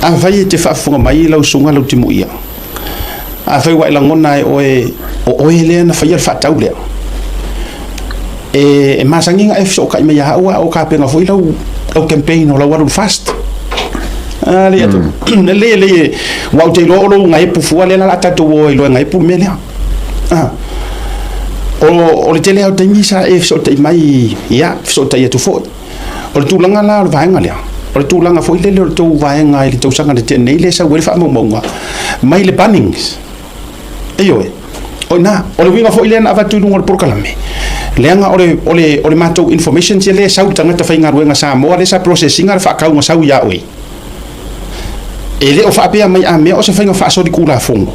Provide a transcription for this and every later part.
Afai e te faafofoga mai lau susuga Lautimuia, afai ua e lagona e oe o oe lea na faia le faatau lea, e masani ona e fesootai mai ia au a o tapena foi lau campaign o lau alu i le FAST. A lea atu, lelei lelei, aua ou te iloa o lou gaepu fua lea la o le a tatou o ai loa e gaepu le mea lea. O le tele lava o taimi sa e fesootai mai, ia, fesootai atu foi. O le tulaga la o le vaega lea, o le tulaga foi lele o le tou vaega i le tausaga na tea nei lea e sau ai le faamaumauga mai le Bunnings. Ioe. O i ina, o le uiga foi lea na avatu i luga o le polokalame, leaga o le, o le, o le matou information sia lea e sau i le tagata faigaluega Samoa lea sa process ina le faatauga sau ia oe. E le o faapea mai a mea o se faiga faasolitulafono,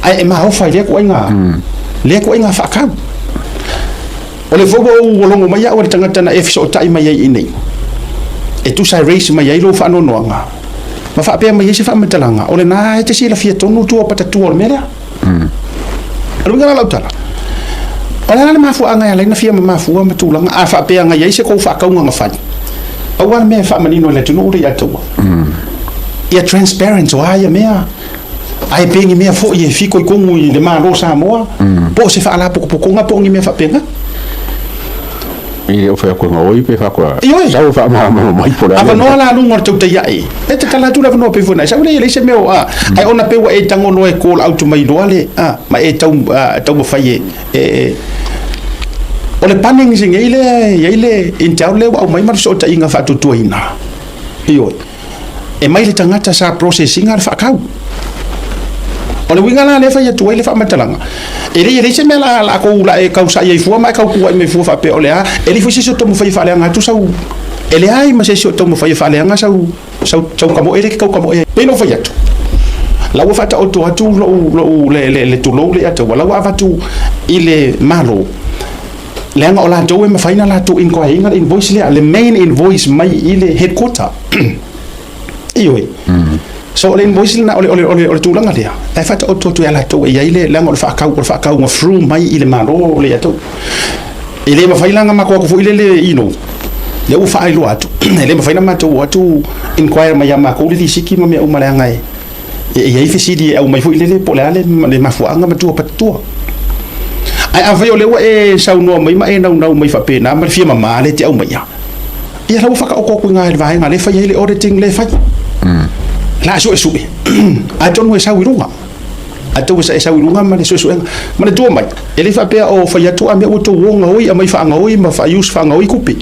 ae e maofa i lea ituaiga, lea ituaiga faatau. O le foi ua ou logo mai au e le tagata na e fesootai mai ai i inei, e tusa e raise mai ai lou faanoanoaga, ma faapea mai ai se faamatalaga, o lena e te silafia tonu tua o patatua o le mea lea. O le uiga la o lau tala, o le a la le mafuaaga e ala ai ona fia mamafua ma tulaga, a faapea na i ai se tou faatauga na fai, pau lava le mea e faamanino i le atunuu lea ia te oe, ia transparent, o a ia mea, Ae pe ni mea foi e fitoitonu i le Malo o Samoa, po o se faalapotopotoga po o ni mea faapena. E le o fai atu e gaoi pe fai atu e Ioe. sau e faamalamalama mai po o le a le Avanoa la luga o le tautai ae. E tatala atu le avanoa pei foi na e sau lea e leai se mea o a. Ae ona pei ua e tago loa e call out mai loa le a ma e tau taumafai e e o le Bunnings nei lea e i ai le Intel lea ua aumai ma le fesootaiga faatuatuaina. Ioe. E mai le tagata sa process ina le faatau. O le uiga la lea e fai atu ai le faamatalaga, e leai e leai se mea la la tou la e tausaai ai fua ma e tautuai mai fua faapea o le a, e leai foi se isi o taumafai e faaleaga atu sau, e leai ma se isi o taumafai e faaleaga sau sau sau kamoe lea e te tau kamoe ai. Pei ona ou fai atu, la ua faataoto atu lou lou le le le tulou lea ia te au, la ua avatu i le Malo, Leaga o latou e mafai ona latou inquire ina le invoice lea, le main invoice mai i le headquarter. Ioe. So o le invoice lena, o le, o le, o le, o le tulaga lea, e faataoto atu ia latou e i ai le, leaga o le faatau, o le faatauga through mai i le Malo o le ia tou. E le mafai la ona matou atu foi lele ino, lea ua faailoa atu, e le mafai ona matou o atu inquire mai ia matou le lisiti ma mea uma leaga e, e i ai fesili e aumai foi lele po o le a le, le mafuaaga ma tua patatua. Ae afai o lea ua e saunoa mai ma e naunau mai faapena ma le fia mama lea e te aumaia, ia la ua whakaoko atu i ngā le vaega lea e fai ai le auditing lea e fai. La suesue, atonu e sau i luga. Atonu e sau i luga ma le suesuega. Ma le tua mai, e le faapea o fai atu a mea ua tou o gaoi, aumai faagaoi ma faa-use faagaoi tupe.